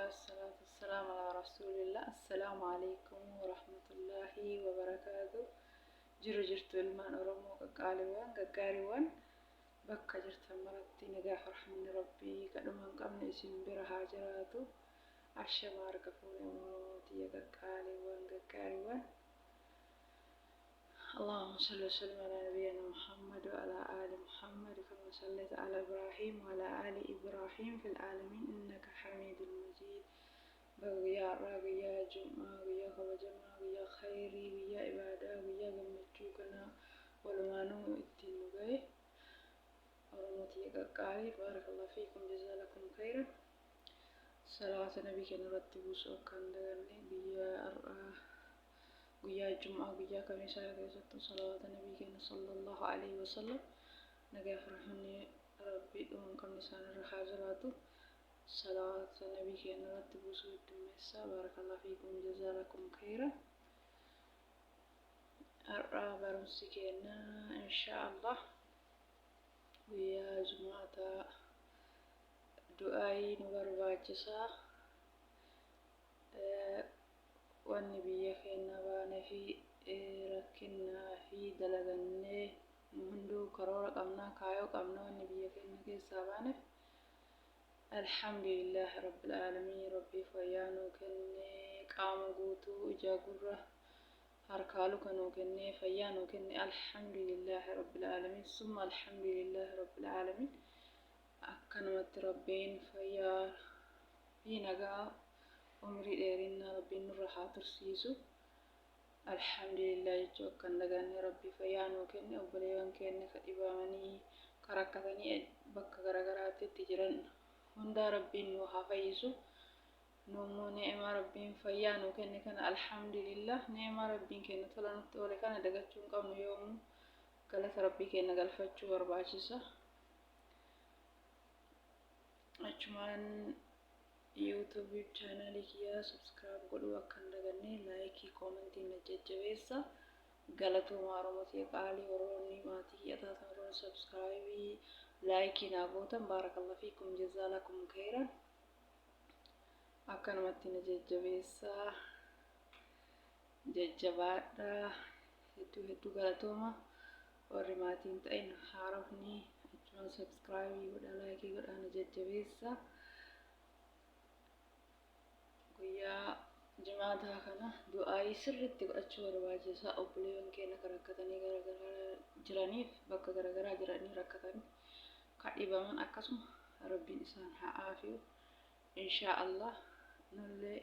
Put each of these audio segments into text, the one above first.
Wassalatu wassalamu ala rasulillah. Assalaamu alaikum warahmatullahi wabarakaatu. Jiru jirtu ilmaan Oromoo qaqqaaliiwwan gaggaariiwwan, bakka jirtan maratti nagaaf rahmanni Rabbii kadhuma hin qabne isin bira haa jiraatu. Ashama harka fuune, Oromoo tiyya qaqqaaliiwwan gaggaariiwwan. اللهم صل وسلم على نبينا محمد وعلى آل محمد كما صليت على إبراهيم وعلى آل إبراهيم في العالمين إنك حميد مجيد. Guyyaa har'aa, guyyaa jum'aa, guyyaa kabajamaa, guyyaa khayrii, guyyaa ibaadaa, guyyaa gammachuu kana walumaanuu ittiin nu gahe. Oromoo tiyya qaqqaalii, baarakallahu fiikum, jazaalakum khayran. Salawaata nabii keenya irratti buusuu akka hin daganne. Guyyaa har'aa, guyyaa jum'aa, guyyaa kamiisaa keessattuu salawaata nabii keenya sallallahu alaihi wasallam, nagaa fi rahmanni Rabbii dhuma hin qabne isaan irra haa jiraatu, salawaata nabii keenya irratti buusuu heddummeessaa. Baarakallahu fiikum, jazaalakum khayran. Har'a barumsi keenya insha Allah guyyaa jumaataa du'aayii nu barbaachisaa. Wanni biyya keenya baanee fi rakkinnaa fi dalagannee nu hunduu karoora qabnaa, kaayoo qabna. Wanni biyya keenya keessaa baaneef, alhamdulillah rabbil aalamiin, Rabbii fayyaa nuu kenne, qaama guutuu, ija, gurra, harkaa, luka nuu kenne, fayyaa nuu kenne. Alhamdulillah rabbil aalamiin, summa alhamdulillah rabbil aalamiin. Akkanumatti Rabbiin fayyaa fi nagaa, umrii dheerinna Rabbiin nurra haa tursiisu. Alhamdulillah jechuu akka hin daganne. Rabbii fayyaa nuu kenne, obboleewwan keenya ka dhibamanii, ka rakkatanii bakka garagaraatti itti jiran hundaa Rabbiin nuu haa fayyisu. Nuummoo ni'ima Rabbiin fayyaa nuu kenne kana, alhamdulillah, ni'ima Rabbiin kenna tola nutti oole kana dagachuu hin qabnu. Yoomuu galata Rabbii keenya galfachuu barbaachisa. Achumaan YouTube chaanaalii kiyyaa subscribe godhuu akka hin daganne, like, commentiin na jajjabeessa. Galatooma, Oromoo tiyya qaalii. Warroonni maatii kiyya taatan, warroonni subscribe, like naa gootan, baarakallahu fiikum, jazaalakum khayran. Akkanumatti na jajjabeessaa, jajjabaadha. Hedduu hedduu galatooma. Warri maatiin ta'in haarofni achumaan subscribe godhaa, like godhaa, na jajjabeessa. Guyyaa jimaataa kana du'aayii sirriitti godhachuu barbaachisa. Obboleewwan keenya kan rakkatanii garagaraa jiraniif, bakka garagaraa jiranii rakkatan, kan dhibaman akkasuma Rabbiin isaan haa aafiyu inshaa Allah. Nullee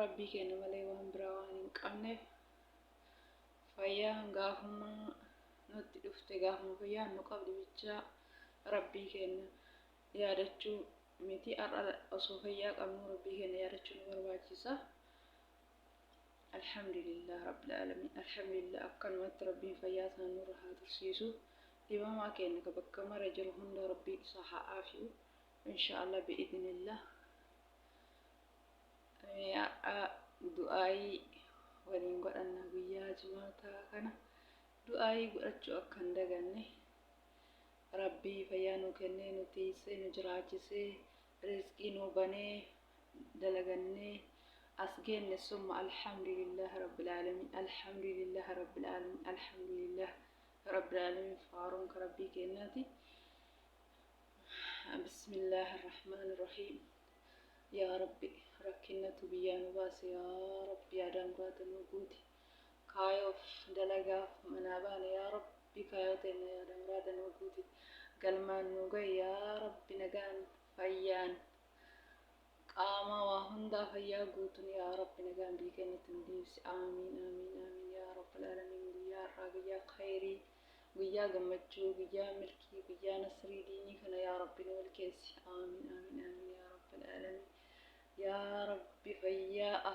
Rabbii keenya malee waan biraa waan hin qabneef, fayyaan gaafuma nutti dhufte, gaafuma fayyaan nu qabdi bichaa Rabbii keenya yaadachuu miti. Har'a osoo fayyaa qabnu Rabbii keenya yaadachuu nu barbaachisa. Alhamdulillah rabbil aalamiin, alhamdulillah. Akkanumatti Rabbiin fayyaa isaan nurra haa tursiisu. Dhibamaa keenya ka bakka mara jiru hunda Rabbiin isaa haa aafi'u insha Allah, bi'idhnillah. Har'a du'aayii waliin godhanna. Guyyaa jimaataa kana du'aayii godhachuu akka hin daganne. Rabbii fayyaa nu kennee, nu tiisee, nu jiraachisee, rizqii nu banee, dalagannee as geenne, summa alhamdulillah rabbil aalamiin, alhamdulillah rabbil aalamiin, alhamdulillah rabbil aalamiin. Faaruun ka Rabbii kennaati. Bismillah arrahmaan irrahiim. Yaa Rabbi, rakkinnatu biyyaa nu baase. Yaa Rabbi, yaada muraada nu guuti. Kaayoof dalagaaf manaa baane. Yaa Rabbi, kaayoo teenna, yaada muraada nu guuti, galmaan nu gahi. Yaa Rabbi, nagaan, fayyaan, qaama waa hundaa fayyaa guutun, yaa Rabbi, nagaan biyya keenyatti nu deebisi. Aamiin, aamiin, aamiin, yaa rabbal aalamiin. Guyyaa har'aa, guyyaa khayrii, guyyaa gammachuu, guyyaa milkii, guyyaa nasrii diinii kana, yaa Rabbi, nu milkeessi. Aamiin, aamiin, aamiin, yaa rabbal aalamiin. Yaa Rabbi, fayyaa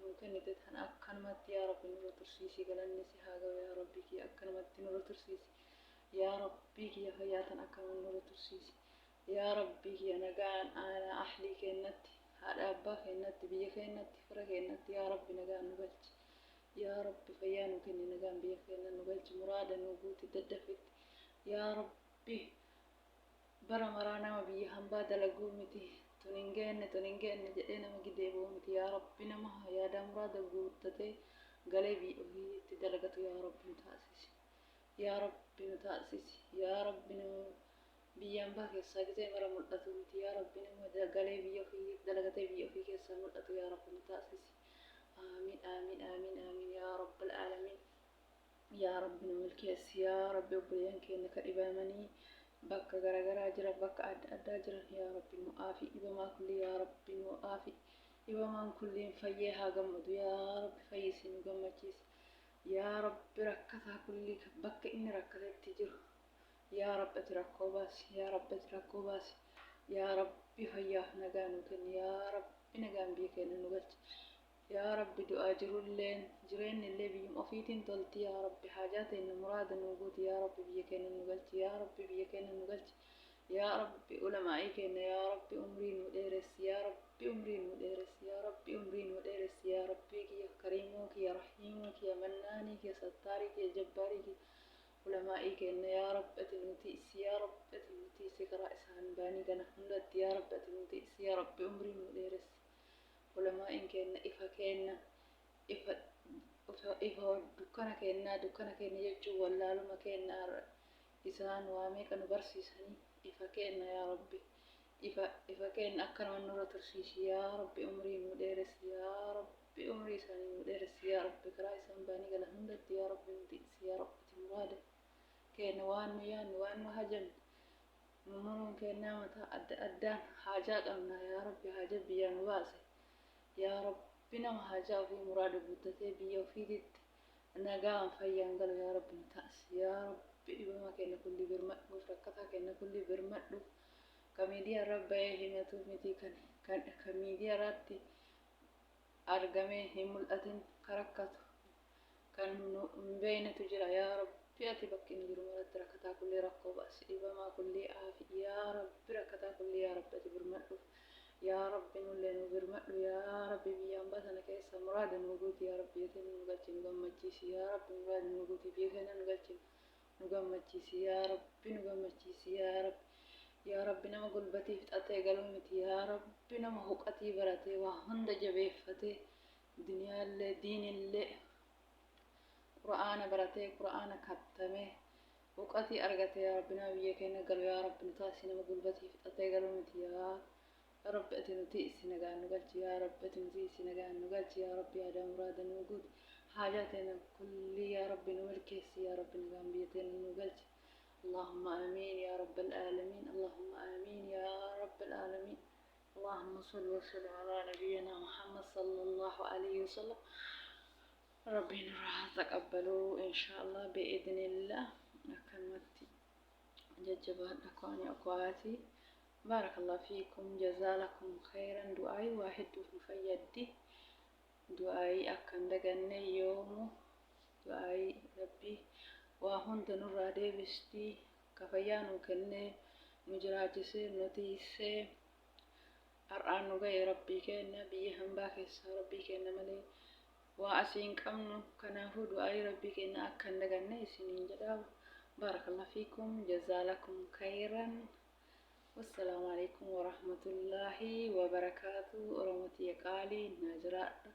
nuu kennite tana akkanumatti, yaa Rabbi, nurra tursiisi. Galanni si haa ga'u, yaa Rabbi kiyya. Akkanumatti nurra tursiisi, yaa Rabbii kiyya. Fayyaa tana akkanuma nurra tursiisi, yaa Rabbii kiyya. Nagaan aanaa ahlii keennatti, haadha abbaa keennatti, biyya keennatti, fira keennatti, yaa Rabbi, nagaan nu galchi. Yaa Rabbi, fayyaa nu kenni, nagaan biyya keenya nu galchi, muraada nu guuti daddafitti, yaa Rabbi. Bara maraa nama biyya hambaa dalaguu miti. Tun hin geenne, tun hin geenne jedhee nama gidee boo'u miti. Yaa Rabbi, nama yaadaa muraada guuttatee galee biyya ofiitti dalagatu yaa Rabbi nu taasisi. Yaa Rabbi nu taasisi. Yaa Rabbi, nama biyya ambaa keessaa gizee mara mul'atu miti. Yaa Rabbi, nama galee biyya ofii dalagatee biyya ofii keessaa mul'atu yaa Rabbi nu taasisi. Aamiin, aamiin, aamiin, aamiin, yaa Rabbal aalamiin. Yaa Rabbi nu milkeessi. Yaa Rabbi, obboleeyyan keenya ka dhibamanii bakka garagaraa jiran, bakka adda addaa jiran, yaa Rabbi nu aafi. Dhibamaa kulli yaa Rabbi nu aafi. Dhibamaan kulliin fayyee haa gammadu. Yaa Rabbi fayyisi, nu gammachiisi. Yaa Rabbi, rakkataa kulli bakka inni rakkatetti jiru yaa Rabbi ati rakkoo baasi. Yaa Rabbi ati rakkoo baasi. Yaa Rabbi fayyaaf nagaa nu kenni. Yaa Rabbi nagaan biyya keenya nu galchi. Yaa Rabbi, du'aa jirulleen jireennillee biyyuma ofiitiin tolti. Yaa Rabbi, haajaa teenna muraada nuu guuti. Yaa Rabbi biyya keenya nu galchi. Yaa Rabbi biyya keenya nu galchi. Yaa Rabbi, ulamaa'ii keenya yaa Rabbi umrii nuu dheeressi. Yaa Rabbi umrii nuu dheeressi. Yaa Rabbi umrii nuu dheeressi. Yaa Rabbii kiyya, kariimoo kiyya, rahiimoo kiyya, mannaanii kiyya, sattaarii kiyya, jabbaarii kiyya, ulamaa'ii keenya yaa Rabbi ati nuu tiisi. Yaa Rabbi ati nuu tiisi. Karaa isaan baanii kana hundatti yaa Rabbi ati nuu tiisi. Yaa Rabbi umrii nuu dheeressi. Ulamaa'iin keenya ifa keenna, ifa ifa dukkana keennaa. Dukkana keenya jechuun wallaaluma keenya. Isaan waa meeqa nu barsiisanii. Ifa keenya yaa Rabbi, ifa ifa keenya akkanuma nurra tursiisi. Yaa Rabbi umrii nu dheeressi. Yaa Rabbi umrii isaanii nu dheeressi. Yaa Rabbi, karaa isaan baanii galan hundatti yaa Rabbi nu tiisi. Yaa Rabbi, ati muraada keenya, waan nu yaannu, waan nu hajamne nu muruun kennaa mataa adda addaan haajaa qabna. Yaa Rabbi, haajaa biyyaa nu baase. Yaa Rabbi, nama haajaa ofii muraada guuttatee biyya ofiititti nagaan fayyaan galu yaa Rabbi nu taasisi. Yaa Rabbi, dhibamaa keenya kulli birmadhuuf, rakkataa keenya kulli birmadhuuf. Ka miidiyaa irra bahee himatu miti, kan miidiyaa irratti argamee hin mul'atin, ka rakkatu kan nu hin beeknetu jira. Yaa Rabbi, ati bakki inni jiru maratti rakkataa kulli rakkoo baasi, dhibamaa kulli aafi. Yaa Rabbi, rakkataa kulli yaa Rabbi ati birmadhuuf. Yaa Rabbi nullee nu birmadhu. Yaa Rabbi, biyya hambaa sana keessa muraada nu guuti. Yaa Rabbi, biyya keenya nu galchi, nu gammachiisi. Yaa Rabbi, muraada nu guuti, biyya keenya nu galchi, nu gammachiisi. Yaa Rabbi nu gammachiisi. Yaa Rabbi, yaa Rabbi, nama gulbatii fixatee galuu miti. Yaa Rabbi, nama huqatii baratee, waa hunda jabeeffatee, duniyaallee diinillee Qur'aana baratee, Qur'aana kattamee, huqatii argatee yaa Rabbi nama biyya keenya galu yaa Rabbi nu taasisi. Nama gulbatii fixatee galuu miti. Yaa Rabbi ati nu tiisi, nagaan nu galchi. Yaa Rabbi ati nu tiisi, nagaan nu galchi. Yaa Rabbi, yaadaa muraada nu guuti. Haajaa teena kulli yaa Rabbi nu milkeessi. Yaa Rabbi, nagaan biyya teena nu galchi. اللهم آمين يا رب العالمين. اللهم آمين يا رب العالمين. اللهم صل وسلم على نبينا محمد صلى الله عليه وسلم. ربي nurraa taqabbaluu inshallah bi'idnillah. Akkanumatti jajjabaadha kwaani akwaati. بارك الله فيكم، جزاكم خيرا. Du'aayii waa hedduuf nu fayyaddi. Du'aayii akkan daganne yoomu. Du'aayii Rabbii waa hunda nurraa deebisti. Ka fayyaa nuu kennee, nu jiraachisee, nu tiisee har'aan nu ga'e Rabbii keenya. Biyya hambaa keessaa Rabbii keenya malee waa asii hin qabnu. Kanaafuu du'aayii Rabbii keenya akka hin daganne isiniin jedha. بارك الله فيكم، جزاكم خيرا. والسلام عليكم ورحمة الله وبركاته. Oromootiyya qaalii, naa jiraadha.